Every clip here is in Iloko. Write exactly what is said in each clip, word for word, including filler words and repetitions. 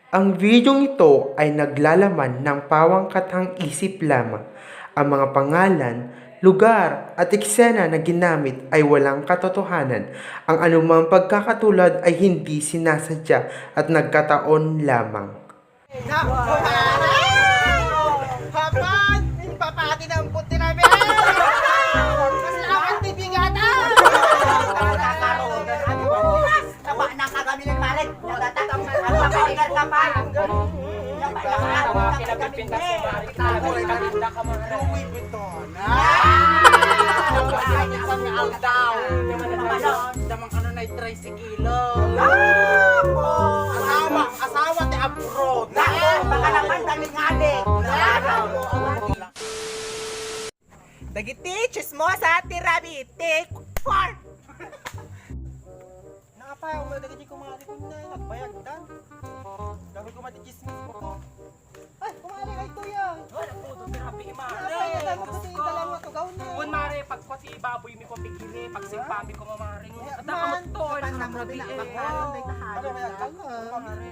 Ang videong ito ay naglalaman ng pawang kathang isip lamang. Ang mga pangalan, lugar, at eksena na ginamit ay walang katotohanan. Ang anumang pagkakatulad ay hindi sinasadya at nagkataon lamang. Hapan! Papati ng puti na biya! Mas lawan ti bigata! Taba na ka kami ni pare. Nagtatatang ka pa, pahingal ka pa. Pinapintas mo, pare. Louis Vuitton. Ah! Isang aldaw. Damang ano na, tricycle. Asawa, asawa ti abroad. Baka naman, daling adik. Dagiti chismosa ti rabi, take four! Nakapay, ang mga dagiti kumari ko na, nagbayag dan. Dagiti kumari chismis ko. Ay, kumari kay Kuya. Ay, nagputo ti rabi, mare. Ay, nagputo ti rabi, mare. Wen, mare, pagkua ti baboy mi ko pigiri, pagsimpa mi ko, mare. At nakamuto, nakamuto, eh. Mare.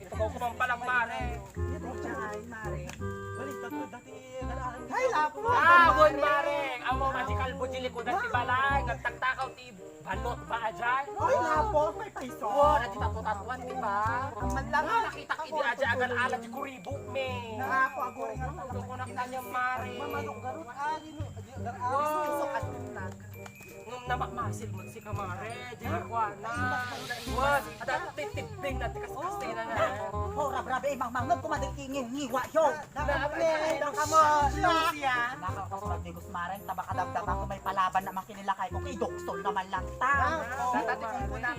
Ito ko kumang palang, mare. Ay, mare. Balik, dati, dati, ay, lapo. Ah, wen, mare. Amo, magical bujili ko dati balay. Nagtaktakaw ti balot ba, ajay? Ay, lapo, may paiso. Wen, adi tato-tatuan, di ba? Ang manlang. Nakita ko di ajay, agal-ala, di kuribo, me. Lapo, aguring ang ko na kanya, mare. Mamanok garot, ah, gino, gar-, ah, wow. Gusto ko sa nag- Ngem namakmasil met sika, mare. Di kuana. Wen, adda ti tibbing na ti kaskasina na. Ho, rabrabe, eh, mangmangngeg ko madi ti ngiwat yo. Grabe, kamo. Lucia. Nakakasurat ni Gus Mare, tabakadabdaba ko may palaban na makinilakay ko, kay Doksol naman lang ta. Ah, oo.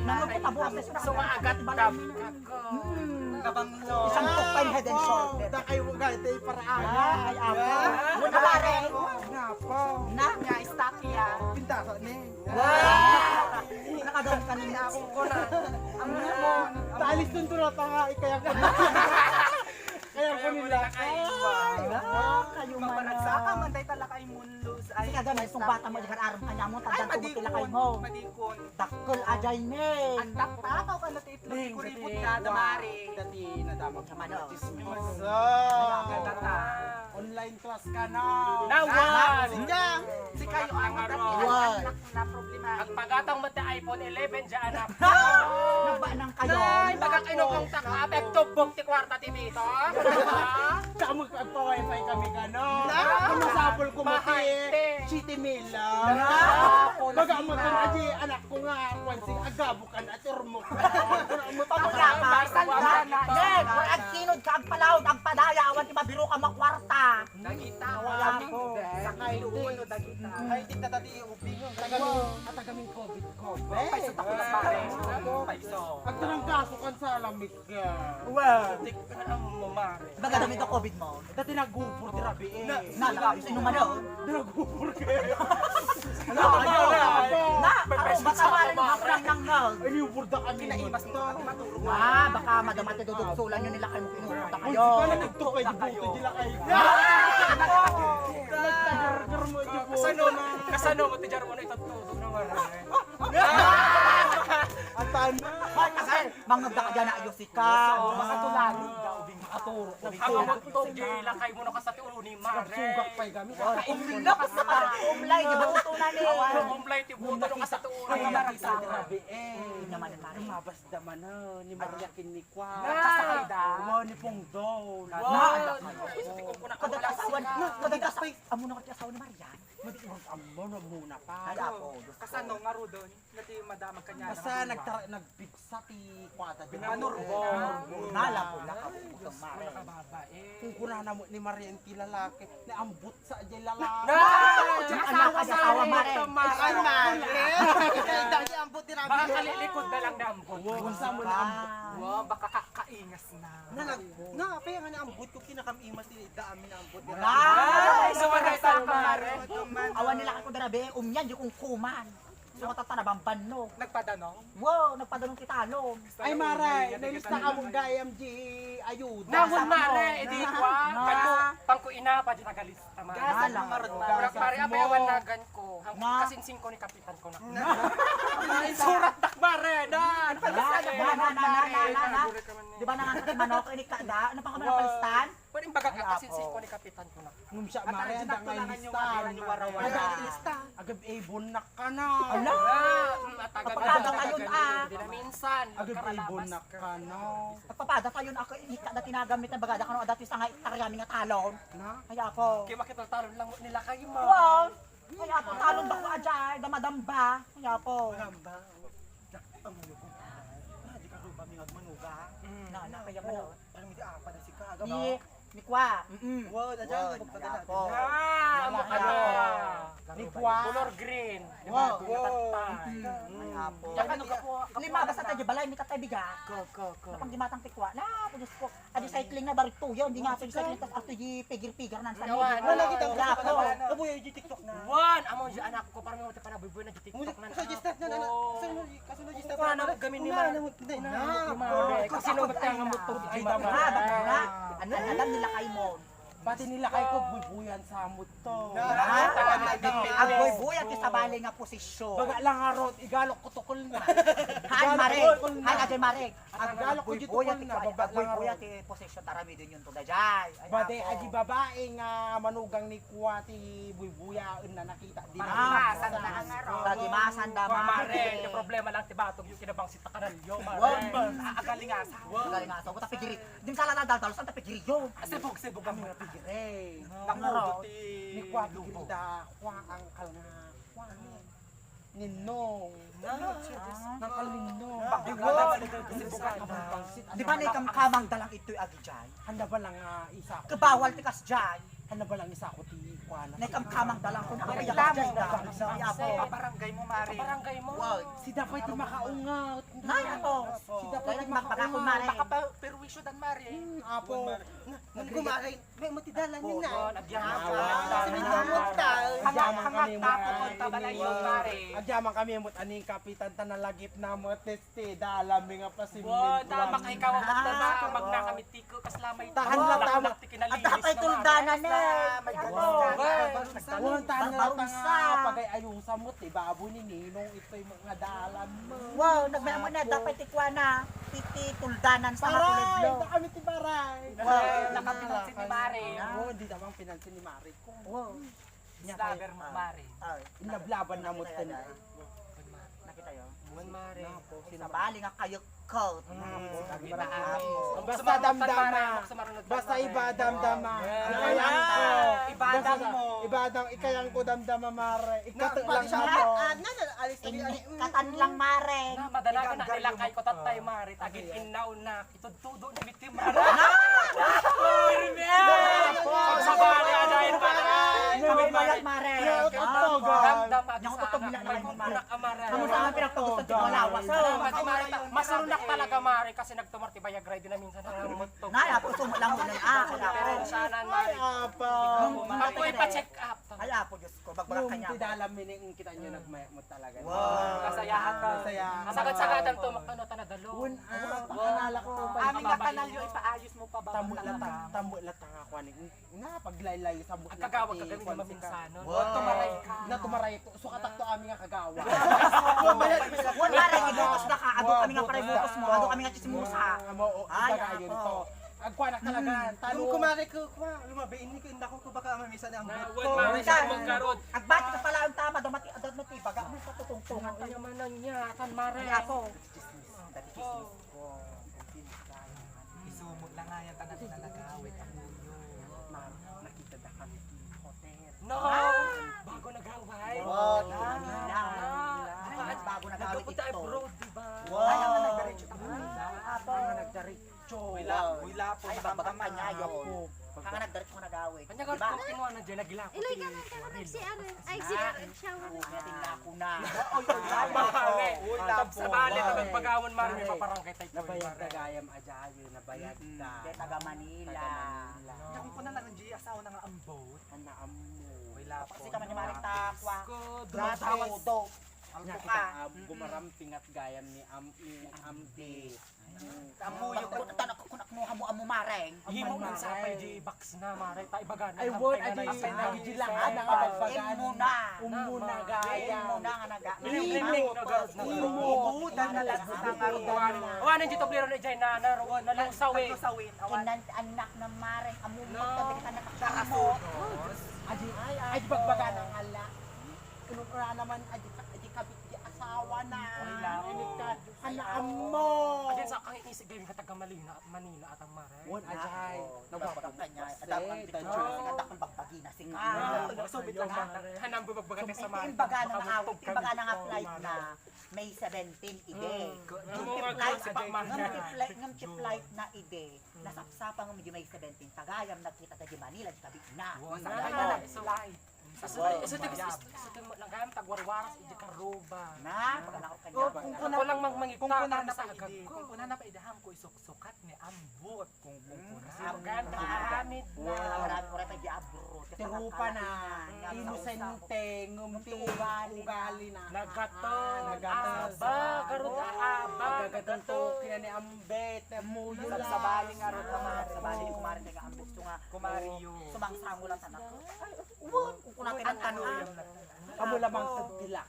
Nangngeg ko ta boses na. So, maagat dab. Hmm. Kabanglo. Isang tukpay head and shoulder. Da kayo, guys, tayo para. Ay, ako. Wala, pare. Nga po. Na? Nga, stop ya. Pintasan eh. Wow! Nakadawat kanina ako. Ang mo. Taalis dun, tulad pa nga, ikaya ko. Kaya ko nila. Ay, na, kayo man. Mapanagsa ka, manday talaga ay munlos. Ay, sige, ganun, itong bata mo, di ka aram kanya mo, tandaan ko, madikon, tila kayo mo. Madikon. Dakkel, ajay, ne. Ang dakta, tao ka na ti itlog, kuribot na, damari. Dati, nadamag sa mga chismis. Online class ka na. Nawan! Sika, sika, yung anak na, anak na problema. Agpagatang met ti iPhone eleven, dyan, anak. Nagbanang kayo. Nay, bagak inukong taka, apek tubog ti kwarta ti Vito. Kamu, agpa-wifi kami ka, no? Masapol ko mo ti City Mail lang. Baga mo to, aji, anak ko nga, kwan, sing, agabo ka na, turmok. Pamulakan, sanda na. Agkinod ka, agpalaod, agpadaya, awan ti mabiro ka makwarta. Dagita, wala ko. Sakay ulo, dagita. Ay, di ta dati ubing. Tagamin, atagaming COVID ko. Paiso ta ko na pare. Paiso. Agtaranggaso kan sa alamig ka. Wow. Tik-, ano mo, mare? Baga dami ka COVID mo? Dati nagupor ti rabi eh. Nala, sino man daw? Nagupor ka. Na, ano, baka mare mo haplang nang nag. Ay, niyupor da kami. Kinaimas mo, matulog. Ah, baka madama ti dudugsulan nyo nila kayo, kinupor da kayo. Ay, di ba na nagtukay di buto, di lakay? Nagtagargar mo, di buto. Kasano, kasano mo ti Jarmo na itutulog na mare? Atan. Ay, kasi, mangagda ka dyan, ayos ikaw. Makatulog. Makaturo. Ang magtog, di lakay mo na kasati ulo ni mare. Sugak pa'y kami. Umlay, di ba? Uto na ni. Umlay, ti buto na kasati ulo ni mare. Ay, naman, mare. Mabas da man, ah, ni Maria ken ni Kwan. Kasakay da. Wa, ni Pongdol. Wa. Kadagdasan, kadagdasan. Amo na nga ti asawa ni Marian. Madi, ammo na muna pa. Ay, apo, Diyos ko. Kasano nga rudon? Nga ti madamag kanya. Basta nagtara-, nagpigsa ti kwata di Panurbon. Nala ko na kabuto, mare. Kung kunana mo ni Marian ti lalaki, naambut sa di lalaki. Anak, asawa, mare. Ay, mare. Dali ambut ni Rabi. Baka kalilikod na lang na ambut. Wow, baka kakaingas na. Nga, nga, kaya nga naambut ko, kinakamimas ti daan mi naambut ni Rabi. Ay, so, mare, mare. Awan nila ako darabi, umyan, di kong kuman. Tumatatta na bambanno. Nagpadano? Wow, nagpadano ti talon. Ay, mare, nailista ka mong gayam di ayuda. Namun, mare, edi Na, kwa, na. Pangko, pangko ina, padi nagalista, mare. Gasat Ala. Mo, marot, Urak, mare, mare, mo. Apewan nagan ko. Ang Na. Kasinsing ko ni kapitan ko na. Na. Insurat dak, mare, na. Na, na, na, na, na, na, na, na. Di ba nangan ka ti manok, ini kada? Ano pa ka man Wow. napalistan? Pwede baga Ay, ka, apo. Kasinsing ko ni kapitan ko na. Ngem siya, At mare, ang anda nga tulangan yung ilistan. Ano, yung warawara. Ada, ilista. Agab-ibon na ka na. Ala! Ah, mm, at agad Papada na, tayo, agad ah. Di na minsan, Agad-ibon magkaralabas na ka. Ka na. Pagpapada tayo na ako, inikka na tinagamit na bagada kano, dati sa nga hektarya mi nga talon. Na? Kaya ako. Kaya makita talon lang nila kayo, ma. Wow! Kaya ako, talon ba ko, ajay, damadamba. Kaya ako. Maramba. Ang ulo ko. Ah, di ka ruba mi agmanuga. Mm. Na, na, kaya mo. Parang hindi apa na si Kaga, Ni, no? Ni Kwa. Mm-mm. Wow, na dyan, Wow, magpadala. Yapo. Ah, Wala, ano? Yapo. Ni Kwa. Color green. Di ba? Wow. Wow. Tattay. Mm-mm. Mm. Ay, apo. Yan, ano ka po? Lima, basta tayo, balay, ni Tatay Biga. Ko, ko, ko. Napanggimatang ti Kwa. Na, Diyos ko. Adi cycling na, barito yun. Hindi nga Wow, ako cycling, ikaw. Tas ato, di pigar-pigar na sa Yawa, media. Wala, kita ko Wala sa ako. Palawan. Abo, yung TikTok na. Wan, amo yung anak ko, parang may panabubuhay na TikTok na. Sa distance na, na, na. Wow. Sa Kaso na, Wala na, gamin ni Mare. Hindi na. Mare, kasi nung ba't kaya nga motor, Ay, di ba? Tama. Ah, baga na. Ano, alam nila kay Mon. Pati nila kay ko, buybuyan sa motor. Ah, Agbuybuya ti sabali nga posisyon. Baga lang nga rot, igalok ko tukol na. Hay, Igalok Mare. ko tukol na. Hay, Ajay Mare. Agbuybuya ti baba lang nga rot. Agbuybuya ti posisyon, taramidon yun to, dayjay. Ay, Bade, apo. Adi babae nga manugang ni Kwa ti buybuyaenna nakita. Di Parang na. Imasan na ang aro. Pag imasan da, Mare. Mare, yung problema lang ti batog yung kinabangsit na kanalyo, Mare. Wow. Ah, agaling asa. Wow. Agaling asa. Kung tapigiri, di ka lang nadadalo, saan tapigiri yun? Ah, sibog, sibog ang mga pigiri. Naku, Mare. Ti Ni Kwa pigiri da, Kwa ang kalnga. Kwa ni. Ninong. Nang Kalninong. Bakit Ay, ka wow. Di ba na ikamkamang dalang ito'y agijay? Handa ba lang, ah, isa ko? Kabawal ti kasjay. Handa ba lang isa ko ti kuana? Na ikamkamang dalang ko na Reklamo. Ay, apo. Sa barangay mo, Mare. Sa barangay mo? Wow. Si Dapay ti makaungaw. Nay, apo. Si Dapay ti Dahil magpakako, makaungaw. Mare. Baka pa, perwisyo dan, Mare. Hmm, apo. Mare. Na, nang kumare. May matidalan ni na. Apo, nagyaman Apo. Sa minumot ka. Hangak, Agyaman hangak kami, na ako Mare. Kung tabalayon, Mare. Agyaman kami, mut aning kapitan, ta nalagip na mo, testi, dalam mi nga pasimento. Wow, tama kay ikaw, Ah, mut na, wow. Magna kami tiko, kas lamay Tahan tiko, la, tama. Laklak ti kinalinis At takay na, tuldanan Mare. Na. May Wow. Wow. Wow, tahan la, Barbarunsa. Tanga, pagay ayusan mo, ti baboy ni Ninong, ito'y mga dalan mo. Wow, nagmamuna, Apo. Dapat ti kuana, ti, ti tuldanan sa Paray, Mapulidlo. Ta kami ti paray. Wow. Nakapinansin ni Mare. Oo, hindi naman pinansin ni Mare ko. Wow. Nya Slaber kay, mo, ah, Mare. Ah, Inlablaban na mo Nakita yan, tayo. Ay. Nakita yun? Wan, Mare. Napo, Ay, sino sabali nga kayo, coat. Mm, Napo, sabi sabi na na. Ako. Basta Sumarunod ka, damdama. Mare, sumarunod ka, Basta Mare. Iba damdama. Yeah. Ikayang ko. Ibadam Basta mo. Ibadam, ikayang ko damdama, Mare. Ikatag lang siya. Mo. Ah, na, na, alis, alis, alis. Inikatan lang, Mare. Na, madala ko na, Igang nilakay ko, tatay, Mare. Tagin, Ay, ay. Innaw na. Tudtudo ni Mitim, Mare. Pirmi! Pagsabali, adain, Mare. Ay, Mare, Mare. Mare. Damdam, adi Yang sana. Utog nila May naman, Mare. Pumuna ka, Mare. Kamu sa akin pinagpagustan ti malawas. Salamat, Mare. Masurunak talaga, Mare, kasi nagtumar ti Viagra, di na minsan ang mutog. Nay, ako sumot lang mo na, ah, kaya ako. Pero siya na, Mare. Ay, apa. Ako ipa-check up. Ay, apo, Diyos ko, magbaga Yung kanya. Ti dalam, meaning, kita nyo, nagmayat mo talaga. Wow. Kasayahan ka. Kasayahan. Ang sagad-sagadan to, ano, tanadalo. Un, ah, Wow. Pakalala ko pa. Amin nga kanal yung ipaayos mo pa ba? Tambo lang, tambo lang nga, kuan, nga, paglaylay, sa buwan. Ang kagawa ka kami ni Maminsanon. Wow. Tumaray ka. Na tumaray ko. So, katakto amin nga kagawa. Wow. Wala, ibutos na ka. Ado kami nga para ibutos mo. Ado kami nga chismosa. Wow. Ay, ibaga yun ako. To. Agkuanak talaga, Mm. talo. Yung kumare ko, kwa, lumabi, ini ko, inda ko, ko baka mamisan ang Na, buto. Wan, Mare, Minsan, sa magkarod. Agbati ka pala ang tama, damati, adat mo, ti, baga mo, patutungtungan Ay, tayo. Naman ang niya, tan, Mare. Ay, apo. Chismis, dati chismis ko. Isumo lang nga yan, tanan na nagawit ang ulo. Ma, nakita da kami sa hotel. No! Ah! Bago nagaway? Wow, Ah! Manila. Ah! Ay, bago nagawit Nagpunta ito. Abroad, di ba? Wow. Ay, ang nagdiretso ka Manila. Apo. Ang nagdiretso. Wala, Wow. Wala po, Ay, baka baka pa niya yun. Apo. Ang nagdiretso ko nagawit. Kanya Di ba? Kung kinuha na dyan, nagila ko, Ilay ka ti-, na, ka na, nag-C R. Ay, Ah, C R, shower. Ang ating lako na. Oy, oy, Ay, tama. Apo. Uy, Tab-, tama. Sabali, Wow. Tabagpagawan, Mare, may Ay. Paparangkay tayo, Nabayag Mare. Ka gayam, ajayo, nabayag Mm-mm. ka. Kaya taga Manila. Taga Manila. Kung ko na lang ang G, asawa na nga ambot. Ana, amo. Wala Tapos po. Ikaw man, Mare, takwa. Ko, Grabe, dumawas. Do. Alto ka. Nakita, ah, gumarampingat gayam ni Am-, ni Ambi. Amuyog. Tan-aw, kunak no, amo, amo, Mareng. Himo man sa pay di box na, Mare. Ta ibaga na. Ay, won, adi, adi, di lang, ana nga bagbagaan. Imuna. Umuna, gayam. Imuna nga naga. Imo. Imo. Imo. Awanen di tubliron, ijay na, na, na, nalusawin. Nalusawin. Awan. Kinan-anak na, Mareng. Amumot ka, dagiti anak. Adi, adi, bagbagaan nga ala. Kinukura naman, adi, adi, kabit di asawa na. Ay, la. Inikad. Ana, ammo. Adi, sa kang isip, gayam ka taga Malina, Manila, atang Mare. Won, ajay. Nagpapakanya. Adakon di Diyos, adakon bagbagi na sing. Ah, subit lang, Mare. Hanang bumagbaga ka sa Mare. Imbaga na nga awit, imbaga na nga flight na. May seventeen idi. Ngem ti flight, ngem ti flight, ngem ti flight na idi. Nasapsapa ngem di May seventeen. Tagayam nagkita ta di Manila, di kabit na. Wow. Sa flight. Sa, sa, sa, sa, sa, langgam, tagwarwaras, iti karuba. Na, pagkalakop kanya. Oh, kung kuna, kulang mang mangita, kung kuna na pa idi, kung kuna na pa idi, hangko isuksukat ni Ambot. Kung, kung kuna. Ang ganda, aramid na. Marami ko rin di abroad. Tirupa na, inosente, ngumti, ugali na. Nagaton, nagaton. Aba, garud, aba, nagaton. Kina ni Ambet, muyo lang. Sabsabali nga rin, sabsabali, kumari nga Ambet, so nga, kumari yun. Sumangsamo lang sana. Ay, uwan, kung kunatin ang tanong. Amo lamang sa dilak.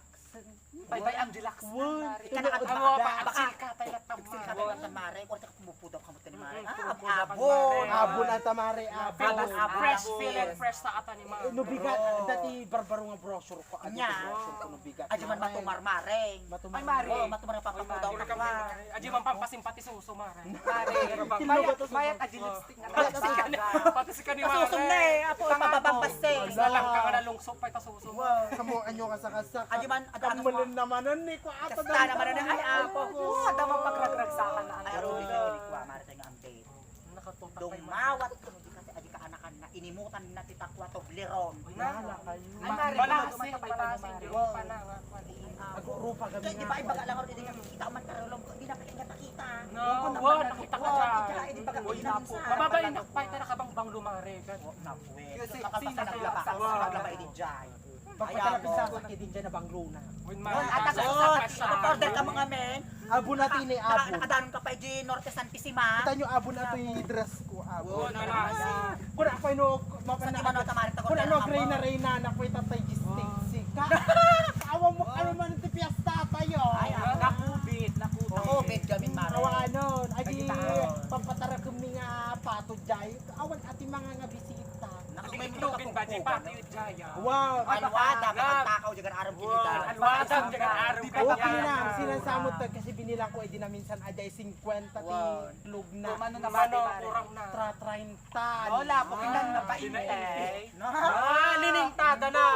Bye-bye ang relax na, Mare. Ika na, amo, baka, baka, baka, baka, Mare. Kung bubudaw ka mo, Mare. Ah, abon. Abon ata, Mare. Abon. Fresh feeling, fresh sa ata ni Mare. No bigat, dati barbaro nga brochure ko. Anya? Brochure ko, no bigat. Adi man matumar, Mare. Matumar. Ay, Mare. Oo, matumar ang pampapudaw ka, Mare. Adi man pampasimpati suso, Mare. Mare. Mayat, mayat, adi lipstick. Pati si kani, pati si kani, Mare. Kasusong na eh, apo, ipababang paste. Nalang ka nga nalungsok pa ita susong. Kamo, anyo ka sa kasak. Adi man, adamot mo. Amulan naman, ni ko, ato. Kasta naman na, ay, apo. Oo, adamot pagragragsakan na, ay, aron, Mare, tayo nga ampe. Dumawat, ano, di kasi, adi kaanakan na, inimutan na ti takwa, Toblerone. Ay, Mare, balasing, balasing, di rupa na, nga, kwan, eh. Ago, rupa, gabi nga. Kaya, di ba, ibaga lang, aron, di nga, kita man, karulong, di na, kita. No, nakita ka dyan. Uy, napo. Mababay na, pay, tara ka bang banglo, Mare? Kasi, sino ka? Naglaba, naglaba, ini dyan. Pagpatara, pinsasak, ini dyan, nabanglona. Uy, Mare. Order ka mga men. Abon na tini, abon. Nakadanon ka pa, di Norte Santissima. Kita nyo, abon na to yung dress ko, abon. Kuna pa, no, kuna, no, gray na, gray na, nakuha tayo, gisting, sika. Awa mo, ano man, ti fiesta tayo. Ay, ah, nakubit, nakubit. Nakubit kami, Mare. Awa, ano, adi, pampatara kami nga pato, jay. Awan, ati mga nga bisita. Naku, may itlogin ba, jay, pato, jay, ah. Wow. Alwada, pagtakaw, jagan aram kinita. Alwada, jagan aram kinita. Okay na, sinansamot ta kasi binilang ko, edi na minsan, ajay, singkwenta ti itlog na. Kumano na, Mare? Kurang na. Tra-, treinta. Lola, kung ilan na ba, intay? No. Ah, liningtada na.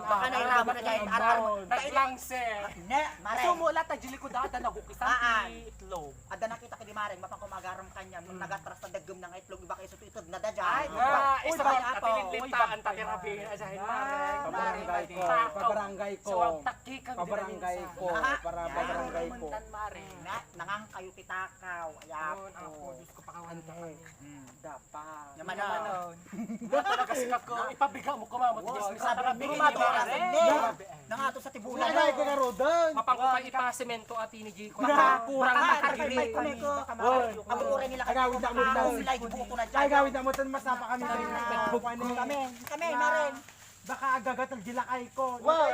Baka nahirapan na dahil aram. Taglangse. Ne, Mare. Sumula ta jili ko dada nagukisan ti itlog. Adda nakita ka di Mareng, mapang kumagaram kanya, nung nagatras na daggem na nga itlog, iba kayo sa tuitod na da dyan. Ay, isa ba yung apo? Uy, ba ang takirabi? Ay, sa Mareng. Pabarangay ko, pabarangay ko. Sa wag taki kang pabarangay ko, para pabarangay ko. Mare. Nga, nangang kayo ti takaw, ay apo. Apo, Diyos ko, pakawan na kami. Dapat. Naman na. Talaga si Kako, ipabiga mo, kumamot. Wow, sabi ni Mare. Nangato sa tibulan. Ay, kagarodan. Mapangko pa ipasemento at ini, Jiko. Kurang na kadiri. Ang kuray nila. Agawid na mo. Sila, ibuto na dyan. Agawid na mo, tan masapa kami. Kami, kami, Mare. Baka agagatal di lakay ko. Wow.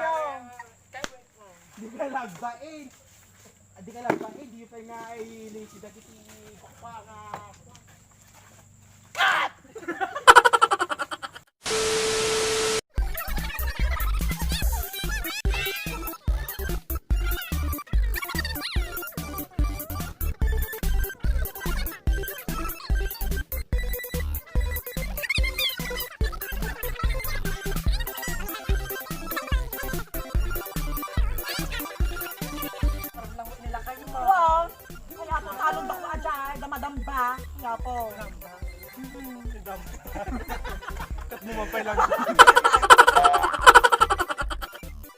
Di ka lagbain. Di ka lagbain, di pa nga ay lisi dagiti kukwa nga. Cut! Wow! Ay, apo, talon bako ajay, damadamba. Ay, apo. Kat mo man pay lang.